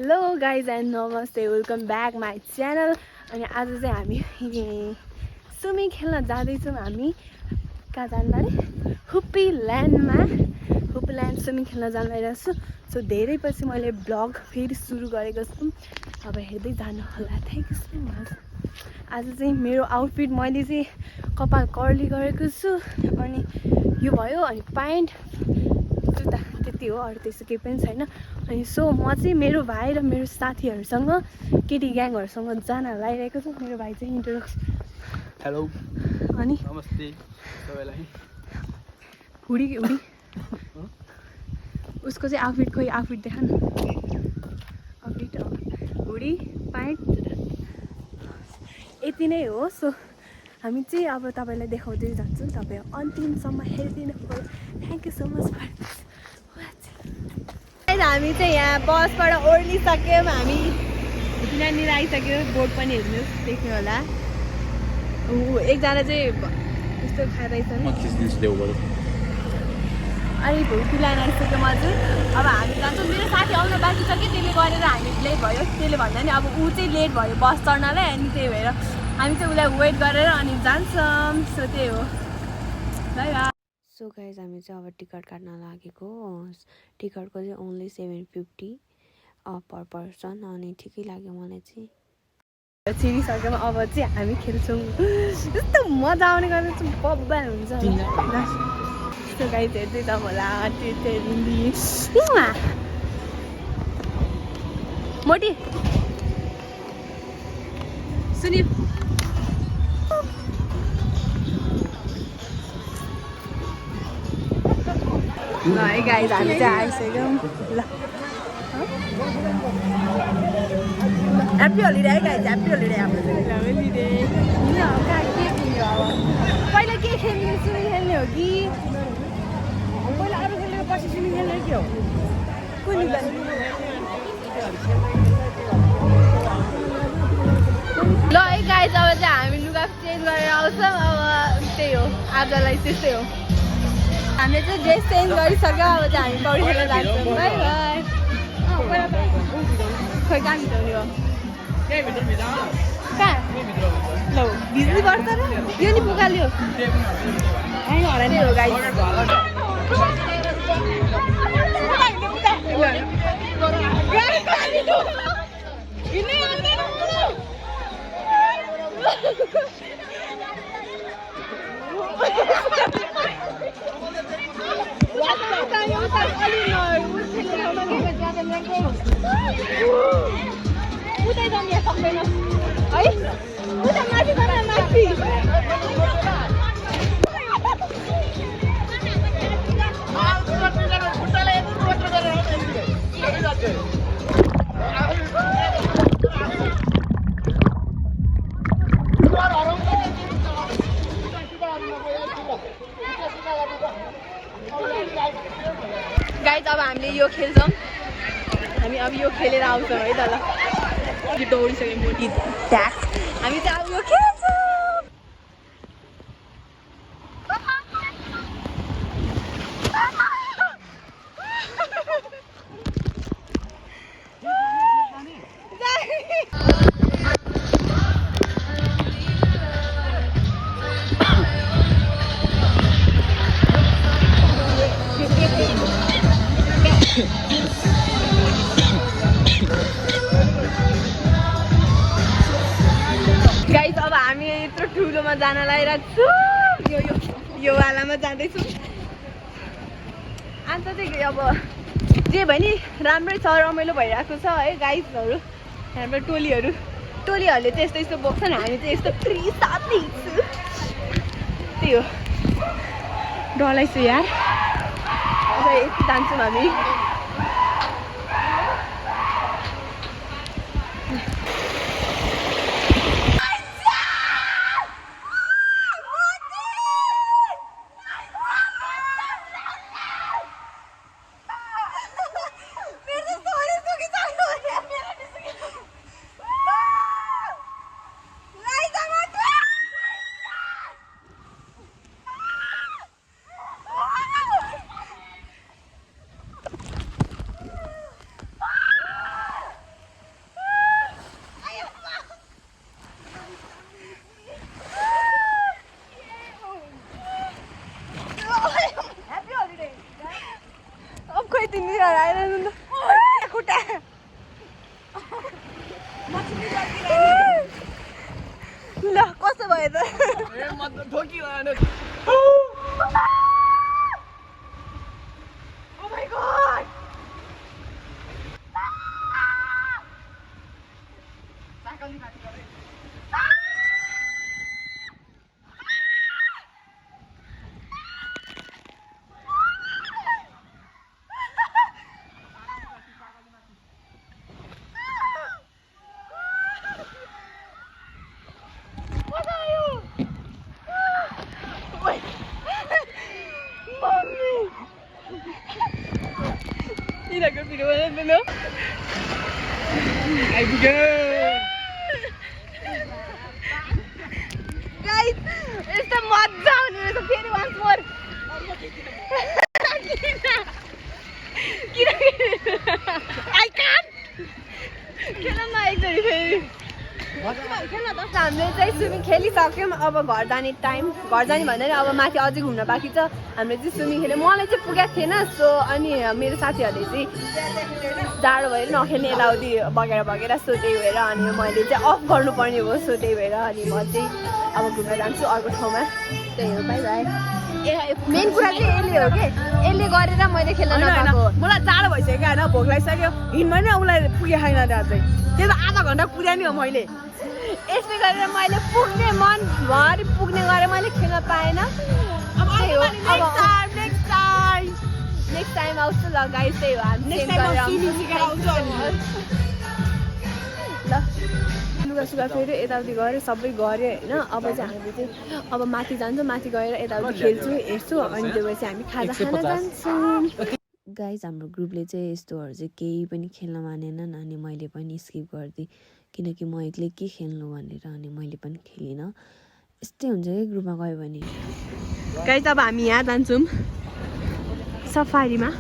Hello guys and नमस्ते, welcome back my channel. अनि आज चाहिँ हामी स्विमिङ खेल्न जाँदैछौँ। हामी कहाँ जानु अरे हुप्पी ल्यान्ड स्विमिङ खेल्न जानु लागिरहेको छु। सो धेरै पछि मैले ब्लग फेरि सुरु गरेको छु, अब हेर्दै जानु होला। Thank you so much. आज चाहिँ मेरो आउटफिट मैले चाहिँ कपाल कर्ली गरेको छु, अनि यो भयो, अनि प्यान्ट जुत्ता त्यति हो, अरू त्यस्तो केही पनि छैन। अनि सो म चाहिँ मेरो भाइ र मेरो साथीहरूसँग केटी ग्याङहरूसँग जान लागिरहेको छु। मेरो भाइ चाहिँ इन्ट्रोडक्सन। हेलो अनि नमस्ते सबैलाई। हुडी उसको चाहिँ आउटफिट देखा न। आउटफिट हुडी प्यान्ट यति नै हो। सो हामी चाहिँ अब तपाईँलाई देखाउँदै जान्छौँ, तपाईँ अन्तिमसम्म हेरिदिनु पर्यो। Thank you so much for this watch. हामी चाहिँ यहाँ बसबाट ओर्लिसक्यौँ, हामी यहाँनिर आइसक्यो। बोर्ड पनि हेर्नुहोस्, देख्नु होला। एकजना चाहिँ यस्तो खाँदैछ अनि भुटी लान आइसक्यो म चाहिँ। अब हामी जान्छौँ, मेरो साथी आउन बाँकी छ कि, त्यसले गरेर हामी लेट भयो। त्यसले भन्दा नि अब ऊ चाहिँ लेट भयो बस चढ्नलाई, अनि त्यही भएर हामी चाहिँ उसलाई वेट गरेर अनि जान्छौँ। सो त्यही हो, बाई बाई। सो गाइज हामी चाहिँ अब टिकट काट्न लागेको। टिकटको चाहिँ ओन्ली 750 पर पर्सन, अनि ठिकै लाग्यो मलाई चाहिँ। छिरिसक्यौँ, अब चाहिँ हामी खेल्छौँ। यस्तो मजा आउने गरेर चाहिँ बब्बाल हुन्छ। यस्तो गाइज हेर्दै जाऊँ होला। मोटी सुनि ल है गाइज, हामी चाहिँ आइसक्यौँ। ल ह्याप्पी होलिडे है गाइज, ह्याप्पी होलिडे। हाम्रो होलिडे पहिला के खेल्ने, स्विमिङ खेल्ने हो कि पहिला अरू खेलेर पछि स्विमिङ खेल्ने के हो? कुन ल है गाइज, अब चाहिँ हामी लुगा चेन्ज गरेर आउँछौँ। अब त्यही हो, आजलाई त्यस्तै हो। हामीले चाहिँ ड्रेस चेन्ज गरिसक्यो, अब चाहिँ हामी पौडी खेल्न जान्छौँ। By by. खोइ कहाँ भित्राउने हो, कहाँ ल भिज्नु पर्छ र, यो नि पुगाल्यो हरानी हो गाइज। उतै जाने सक्दैन है, उता माथि गएर माथि। गाइज अब हामीले यो खेल्छौँ, हामी अब यो खेलेर आउँछौँ है त। ल दौडिसक्यो मोटी ट्याक, हामी चाहिँ अब यो खेल्छौँ। गाइज अब हामी यत्रो ठुलोमा जान लागिरहेको छु, यो वालामा जाँदैछौँ। अन्त चाहिँ अब जे भयो नि राम्रै छ, रमाइलो भइरहेको छ है गाइजहरू। हाम्रो टोलीहरूले चाहिँ यस्तो बोक्छन्, हामी चाहिँ यस्तो फ्री साथी छु। त्यही हो, डराइछु यार। अब यति जान्छौँ हामी। कस्तो भयो त ए म त ठोकिरहने Oh my god! What are you? Wait. Mommy! तिनीहरूको भिडियो बनाइदिनु आइपुग्यो गाइस यस्तो मजा आउने रहेछ फेरि वान्स मोर आई कान्ट खेल्न न एकचोटि फेरि हामीले चाहिँ स्विमिङ खेलिसक्यौँ अब घर जाने टाइम घर जाने भन्दा नि अब माथि अझै घुम्न बाँकी छ हामीले चाहिँ स्विमिङ खेल्यौँ मलाई चाहिँ पुगेको थिएन सो अनि मेरो साथीहरूले चाहिँ जाडो भएर नखेल्ने यताउति बगेर सो त्यही भएर अनि मैले चाहिँ अफ गर्नुपर्ने हो सो त्यही भएर अनि म चाहिँ अब घुम्न जान्छु अर्को ठाउँमा त्यही हो बाई बाई मेन कुरा चाहिँ यसले हो कि यसले गरेर मैले खेल्न नपाएको मलाई जाडो भइसक्यो होइन भोक लागिसक्यो हिँड्नु नै उसलाई पुगे छैन त्यहाँ चाहिँ त्यो त आधा घन्टा पुग्या नि हो मैले यसले गरेर मैले पुग्ने मनभरि पुग्ने गरेर मैले खेल्न पाएन त्यही हो अब नेक्स्ट टाइम आउँछु ल गाइस त्यही हो हामी ल लुगासुगा फेरि यताउति गरेँ सबै गरेँ होइन अब चाहिँ हामीले चाहिँ अब माथि जान्छौँ माथि गएर यताउति खेल्छु हेर्छु अनि त्यो भएपछि हामी खाजा खान जान्छौँ गाइज हाम्रो ग्रुपले चाहिँ यस्तोहरू चाहिँ केही पनि खेल्न मानेनन् अनि मैले पनि स्किप गरिदिएँ किनकि म एक्लै के खेल्नु भनेर अनि मैले पनि खेलिनँ यस्तै हुन्छ कि ग्रुपमा गयो भने गाइस अब हामी यहाँ जान्छौँ सफारीमा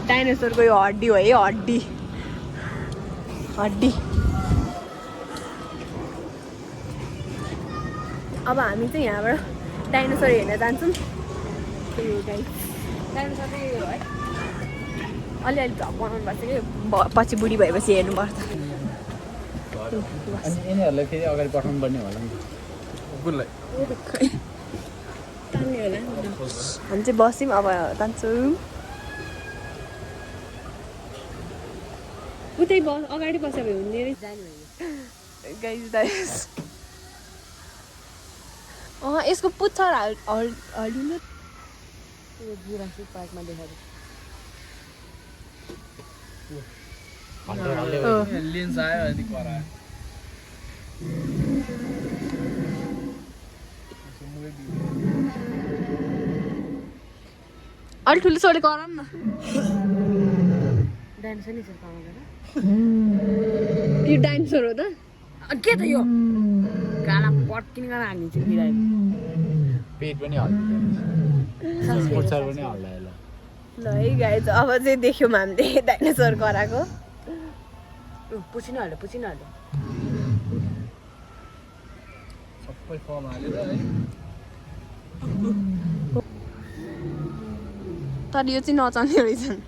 डाइनोसोरको यो हड्डी हो है हड्डी अब हामी चाहिँ यहाँबाट डाइनोसर हेर्न जान्छौँ त्यही हो गाइस डाइनोसर चाहिँ यो है अलिअलि भ्लग बनाउनु पर्छ कि पछि बुढी भएपछि हेर्नुपर्छ यिनीहरूलाई फेरि अगाडि पठाउनु पर्ने होला नि कुकुरलाई तान्ने होला हामी चाहिँ बस्यौँ अब जान्छौँ उतै अगाडि बस्यो भने हुने गाइस यसको पुच्छर हल्लिनु जुरासिक पार्कमा देखाएको लेन्स आयो अनि करायो अलि ठुलो छोडेर गरौँ न डाइनोसर नि छ पाउँदैन यो डाइनोसर हो त के त यो गाला पट्किन गाला हानिन्छ बिरायो पेट पनि हल्लिँदैन पुच्छर पनि हल्लायो ल है गाइस अब चाहिँ देख्यौँ हामीले डाइनोसर कराएको पुछिन हाल्यो सबै फर्म हालेर है तर यो चाहिँ नचल्ने रहेछन्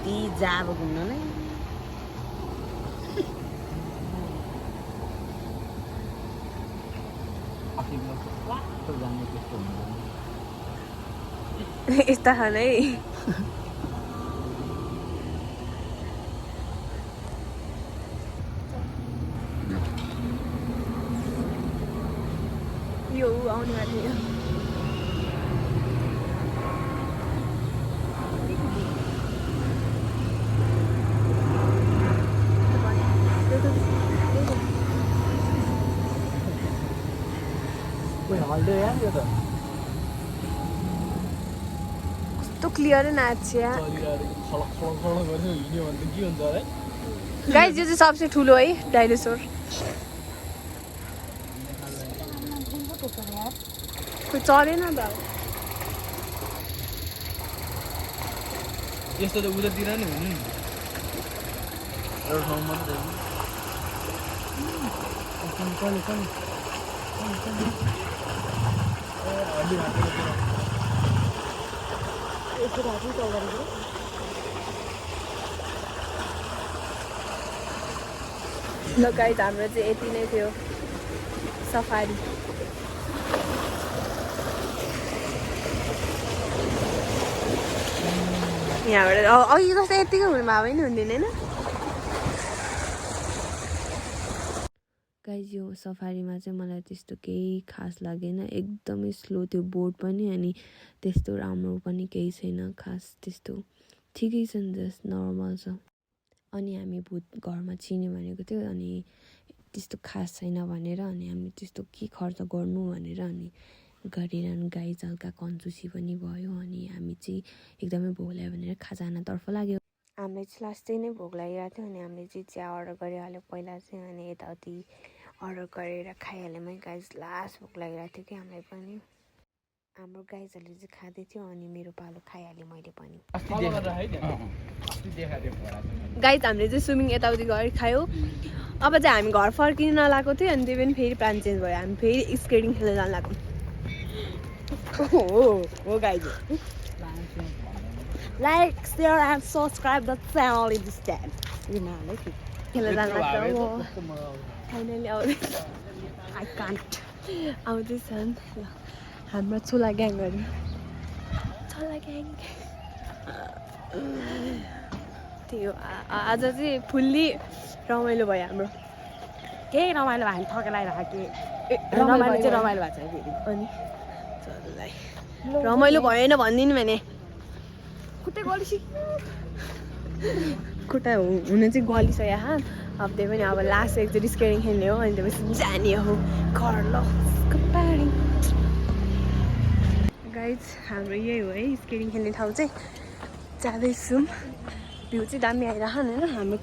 ती जाब घुम्न नै यस्ता खान है यो आउने वाली हो कस्तो क्लियर नाच्छ गाइस यो चाहिँ सबसे ठुलो है डाइनोसर कोही चढेन त यस्तो त उतातिर नि हुनु नि एउटा ठाउँ मात्रै ल गाइज हाम्रो चाहिँ यति नै थियो सफारी। यहाँबाट अघि जस्तो यतिकै हुनु भए पनि हुँदैन होइन। गाइज यो सफारीमा चाहिँ मलाई त्यस्तो केही खास लागेन, एकदमै स्लो थियो बोट पनि, अनि त्यस्तो राम्रो पनि केही छैन खास, त्यस्तो ठिकै छ नि, जस्ट नर्मल छ। अनि हामी भूत घरमा चिन्यो भनेको थियो, अनि त्यस्तो खास छैन भनेर, अनि हामी त्यस्तो के खर्च गर्नु भनेर अनि गरेर गाइज हल्का कन्जुसी पनि भयो, अनि हामी चाहिँ एकदमै भोक लाग्यो भनेर खाजानातर्फ लाग्यो। हामीले चाहिँ लास्टै नै भोक लागिरहेको थियो, अनि हामीले चाहिँ चिया अर्डर गरिहाल्यो पहिला चाहिँ, अनि यताउति अर्डर गरेर खाइहाल्यौँ है गाइज। लास्ट भोक लागिरहेको थियो कि हामीलाई पनि। हाम्रो गाइजहरूले चाहिँ खाँदै थियो, अनि मेरो पालो खाइहालेँ मैले पनि। गाइज हामीले चाहिँ स्विमिङ यताउति गएर खायो। अब चाहिँ हामी घर फर्किन लागेको थियो, अनि त्यो पनि फेरि प्लान चेन्ज भयो, हामी फेरि स्केटिङ खेल्न जान लाग्यौँ। हो guys, like share and subscribe the channel in this time. खेल्न जान लाग्छ। फाइनली आउँदैछ, आई कान्ट आउँदैछन् ल हाम्रो छोला ग्याङहरू। छोला ग्याङ त्यो आज चाहिँ फुल्ली रमाइलो भयो हाम्रो। केही रमाइलो भयो भने थके लगाइरहेको के रमाइलो चाहिँ रमाइलो भएको छ फेरि। अनि रमाइलो भएन भनिदिनु भने खुट्टै गलिसी खुट्टा हुन चाहिँ गलिसक्यो हा। अब त्यही पनि अब लास्ट एकचोटि स्केटिङ खेल्ने हो, अनि त्यसपछि जाने हो घर। ल गाइज हाम्रो यही हो है स्केटिङ खेल्ने ठाउँ चाहिँ। जाँदैछौँ, भ्यू चाहिँ दामी आइरह होइन। हाम्रो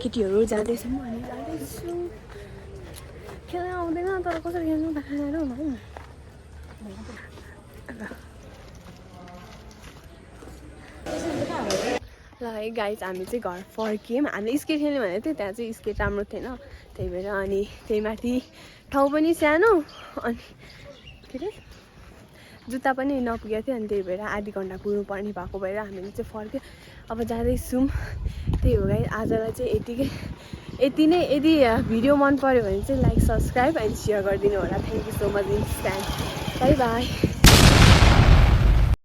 केटीहरू जाँदैछौँ, अनि जाँदैछौँ। खेल्न आउँदैन तर कसरी खेल्नु त खानाहरू ल है गाइज हामी चाहिँ घर फर्क्यौँ। हामीले स्केट खेल्ने भनेको थियो, त्यहाँ चाहिँ स्केट राम्रो थिएन, त्यही भएर। अनि त्यही माथि ठाउँ पनि सानो, अनि के अरे जुत्ता पनि नपुगेको थियो, अनि त्यही भएर आधी घन्टा कुर्नु पर्ने भएको भएर हामीले चाहिँ फर्क्यो। अब जाँदैछौँ। त्यही हो गाइज आजलाई चाहिँ यति नै। यदि भिडियो मन पऱ्यो भने चाहिँ लाइक सब्सक्राइब एन्ड सेयर गरिदिनु होला। Thank you so much in time. By by.